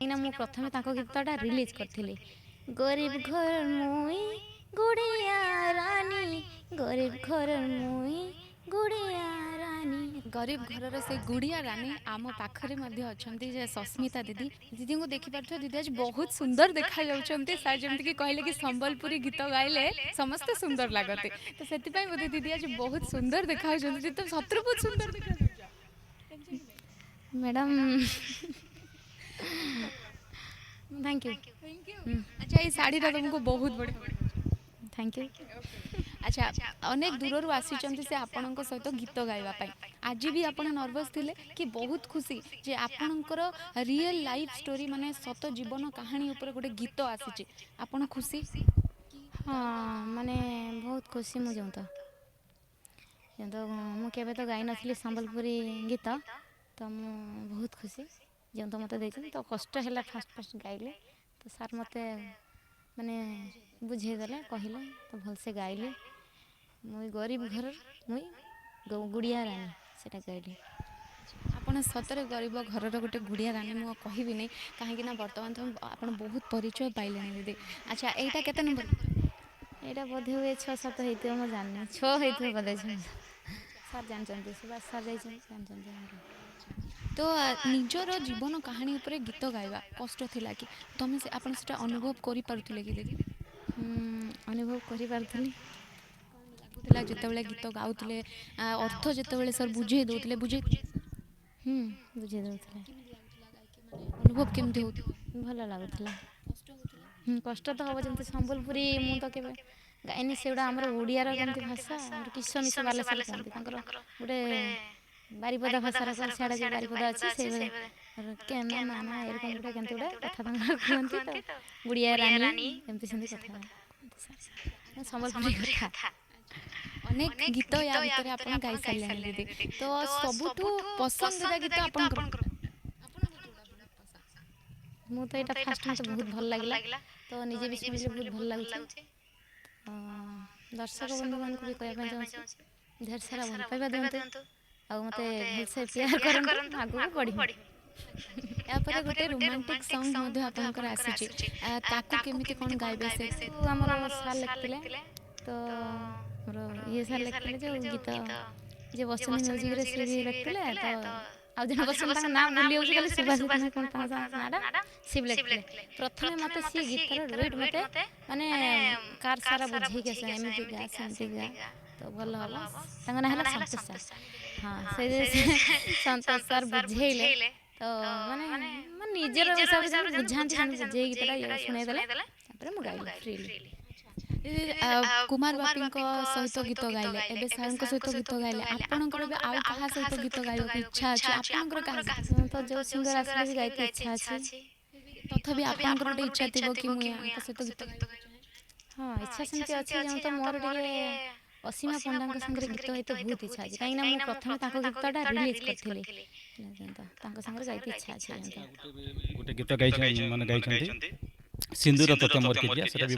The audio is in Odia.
କାହିଁକିନା ମୁଁ ପ୍ରଥମେ ତାଙ୍କ ଗୀତଟା ରିଲିଜ୍ କରିଥିଲି। ଗରିବ ଘର ମୁଇଁ ଗୁଡ଼ିଆ ରାନୀ, ଗରିବ ଘର ମୁଇଁ ଗୁଡ଼ିଆ ରାନୀ। ଗରିବ ଘରର ସେ ଗୁଡ଼ିଆ ରାନୀ ଆମ ପାଖରେ ମଧ୍ୟ ଅଛନ୍ତି ଯେ ସସ୍ମିତା ଦିଦି। ଦିଦିଙ୍କୁ ଦେଖିପାରୁଥିବ, ଦିଦି ଆଜି ବହୁତ ସୁନ୍ଦର ଦେଖାଯାଉଛନ୍ତି। ସାର୍ ଯେମିତିକି କହିଲେ କି ସମ୍ବଲପୁରୀ ଗୀତ ଗାଇଲେ ସମସ୍ତେ ସୁନ୍ଦର ଲାଗନ୍ତି, ତ ସେଥିପାଇଁ ବୋଧେ ଦିଦି ଆଜି ବହୁତ ସୁନ୍ଦର ଦେଖାଯାଉଛନ୍ତି। ଦିଦି, ତ ସତରେ ବହୁତ ସୁନ୍ଦର ଦେଖାଯାଉଛ। Madam, thank you. ଆଚ୍ଛା, ଏଇ ଶାଢ଼ୀଟା ତୁମକୁ ବହୁତ ବଢ଼ିଆ। Thank you. ଆଚ୍ଛା, ଅନେକ ଦୂରରୁ ଆସିଛନ୍ତି ସେ ଆପଣଙ୍କ ସହିତ ଗୀତ ଗାଇବା ପାଇଁ। ଆଜି ବି ଆପଣ ନର୍ଭସ୍ ଥିଲେ କି ବହୁତ ଖୁସି ଯେ ଆପଣଙ୍କର ରିଏଲ୍ ଲାଇଫ୍ ଷ୍ଟୋରି, ମାନେ ସତ ଜୀବନ କାହାଣୀ ଉପରେ ଗୋଟେ ଗୀତ ଆସିଛି? ଆପଣ ଖୁସି? ହଁ, ମାନେ ବହୁତ ଖୁସି ମୁଁ। ଯେଉଁ ତ କିନ୍ତୁ ମୁଁ କେବେ ତ ଗାଇନଥିଲି ସମ୍ବଲପୁରୀ ଗୀତ, ତ ମୁଁ ବହୁତ ଖୁସି ଯେଉଁ ତ ମୋତେ ଦେଇଛନ୍ତି। ତ କଷ୍ଟ ହେଲା ଫାଷ୍ଟ ଫାଷ୍ଟ ଗାଇଲେ, ତ ସାର୍ ମୋତେ ମାନେ ବୁଝେଇଦେଲେ, କହିଲେ, ତ ଭଲସେ ଗାଇଲି। ମୁଇଁ ଗରିବ ଘରର ମୁଇଁ ଗୁଡ଼ିଆ ରାନୀ, ସେଇଟା ଗାଇଲି। ଆପଣ ସତରେ ଗରିବ ଘରର ଗୋଟେ ଗୁଡ଼ିଆ ରାନୀ ମୁଁ କହିବିନି, କାହିଁକି ନା ବର୍ତ୍ତମାନ ତ ଆପଣ ବହୁତ ପରିଚୟ ପାଇଲେଣି ଦିଦି। ଆଚ୍ଛା, ଏଇଟା କେତେ ନମ୍ବର? ଏଇଟା ବୋଧେ ହୁଏ 6, 7 ହେଇଥିବ, ମୁଁ ଜାଣିନି। 6 ହେଇଥିବ ବୋଧେ, 6। ସାର୍ ଜାଣିଛନ୍ତି, ସୁବାସ ସାର୍ ଯାଇଛନ୍ତି, ଜାଣିଛନ୍ତି ଆମର। ତ ନିଜର ଜୀବନ କାହାଣୀ ଉପରେ ଗୀତ ଗାଇବା କଷ୍ଟ ଥିଲା କି ତମେ ସେ ଆପଣ ସେଟା ଅନୁଭବ କରିପାରୁଥିଲେ କି ଦିଦି? ଅନୁଭବ କରିପାରୁଥିଲି। ଲାଗୁଥିଲା ଯେତେବେଳେ ଗୀତ ଗାଉଥିଲେ, ଅର୍ଥ ଯେତେବେଳେ ସାର୍ ବୁଝେଇ ଦେଉଥିଲେ, ବୁଝେଇ ହୁଁ, ବୁଝେଇ ଦେଉଥିଲେ। ଅନୁଭବ କେମିତି ହେଉଥିଲା? ଭଲ ଲାଗୁଥିଲା। ହୁଁ, କଷ୍ଟ ତ ହେବ। ଯେମିତି ସମ୍ବଲପୁରୀ ମୁଁ ତ କେବେ ଗାଇନି, ସେଗୁଡ଼ା ଆମର ଓଡ଼ିଆର କେମିତି ଭାଷା, ଆମର କିସ ମିଶ ବାଲେଶ୍ୱର କୁହନ୍ତି, ତାଙ୍କର ଗୋଟେ ବାରିପଦା ଭାଷାର, ସିଆଡ଼େ ଯେଉଁ ବାରିପଦା ଅଛି, ସେଇ କେନା ନା ନା ଏରକମ ଗୋଟେ କେମିତି ଗୋଟେ କଥା ତାଙ୍କର କୁହନ୍ତି। ତ ଗୁଡ଼ିଆ ରାନୀ ଏମିତି ସେମିତି କଥା କୁହନ୍ତି ସାର୍, ସମ୍ବଲପୁରୀ କଥା। ଅନେକ ଗୀତ ୟା ଭିତରେ ଆପଣ ଗାଇ ସାରିଲେଣି ଦିଦି, ତ ସବୁଠୁ ପସନ୍ଦିଦା ଗୀତ ଆପଣଙ୍କର? ମୁଁ ତ ଏଇଟା ଫାଷ୍ଟ ମୋତେ ବହୁତ ଭଲ ଲାଗିଲା, ତ ନିଜେ ବି ଶୁଣିଲେ ବହୁତ ଭଲ ଲାଗୁଛି। ତ ଦର୍ଶକ ବନ୍ଧୁମାନଙ୍କୁ ବି କହିବା ପାଇଁ ଚାହୁଁଛି, ଢେର ସାରା ଭଲ ପାଇବା ଦିଅନ୍ତୁ ଆଉ ମୋତେ ଭଲସେ ପ୍ୟାର କରନ୍ତୁ, ମୁଁ ଆଗକୁ ବଢ଼ିବି। ଏହାପରେ ଗୋଟେ ରୋମାଣ୍ଟିକ୍ ସଙ୍ଗ ମଧ୍ୟ ଆପଣଙ୍କର ଆସିଛି, ତାକୁ କେମିତି କ'ଣ ଗାଇବେ ସେ? ଆମର ସାର୍ ଲେଖିଥିଲେ, ତ ଆମର ଇଏ ସାର୍ ଲେଖିଥିଲେ, ଯେଉଁ ଗୀତ ଯିଏ ବସନ୍ତି ମ୍ୟୁଜିକ୍ରେ ସିଏ ବି ଲେଖିଥିଲେ। ତ ଆଉ ଜଣେ ବସନ୍ତି, ତାଙ୍କ ନାଁ ଭୁଲି ଯାଉଛି, ଖାଲି ସୁଭାଷିତ ନା କ'ଣ ତାଙ୍କ ନାଁଟା, ସିଏ ବି ଲେଖିଥିଲେ। ପ୍ରଥମେ ମୋତେ ସିଏ ଗୀତର ରୁଟ୍ ମୋତେ ମାନେ କାର ସାରା ବୁଝେଇକି ଆସିଲା, ଏମିତି ଗା, ସେମିତି ଗା, ତ ଭଲ ହବ। ତାଙ୍କ ନାଁ ହେଲା ସନ୍ତୋଷ ସାର୍। ହଁ, ସେ ସନ୍ତୋଷ ସାର୍ ବୁଝେଇଲେ, ତ ମାନେ ମାନେ ନିଜର ହିସାବରେ ଯେମିତି ବୁଝାନ୍ତି, ସେମିତି ବୁଝେଇ ଗୀତଟା ଇଏ ଶୁଣେଇଦେଲେ, ତାପରେ ମୁଁ ଗାଇଲି ଫ୍ରିଲି। କୁମାର ବାପିଙ୍କ ସହିତ ଗୀତ ଗାଇଲେ, ଏବେ ସାର୍ଙ୍କ ସହିତ ଗୀତ ଗାଇଲେ, ଆପଣଙ୍କର ଏବେ ଆଉ କାହା ସହିତ ଗୀତ ଗାଇବାକୁ ଇଚ୍ଛା ଅଛି? ଆପଣଙ୍କର କାହା ସହିତ? ମୁଁ ତ ଯେଉଁ ସିଙ୍ଗର ଆସିଲେ ବି ଗାଇତେ ଇଚ୍ଛା ଅଛି। ତଥାପି ଆପଣଙ୍କର ଗୋଟେ ଇଚ୍ଛା ଥିବ କି ମୁଁ ୟାଙ୍କ ସହିତ ଗୀତ ଗାଇବାକୁ ଚାହେଁ। ହଁ, ଇଚ୍ଛା ସେମିତି ଅଛି। ଯେଉଁ ତ ମୋର ଟିକେ ଅସୀମା ପଣ୍ଡାଙ୍କ ସାଙ୍ଗରେ ଗୀତ ଗାଇତେ ବହୁତ ଇଚ୍ଛା ଅଛି, କାହିଁକିନା ମୁଁ ପ୍ରଥମେ ତାଙ୍କ ଗୀତଟା ରିଲିଜ୍ କରିଥିଲି। ତ ତାଙ୍କ ସାଙ୍ଗରେ ଗାଇତେ ଇଚ୍ଛା ଅଛି। ଗୋଟେ ଗୀତ ଗାଇଛନ୍ତି, ମାନେ ଗାଇଛନ୍ତି ସିନ୍ଦୁର ତତେ ମୋର କିରିଆ, ସେଟା ବି।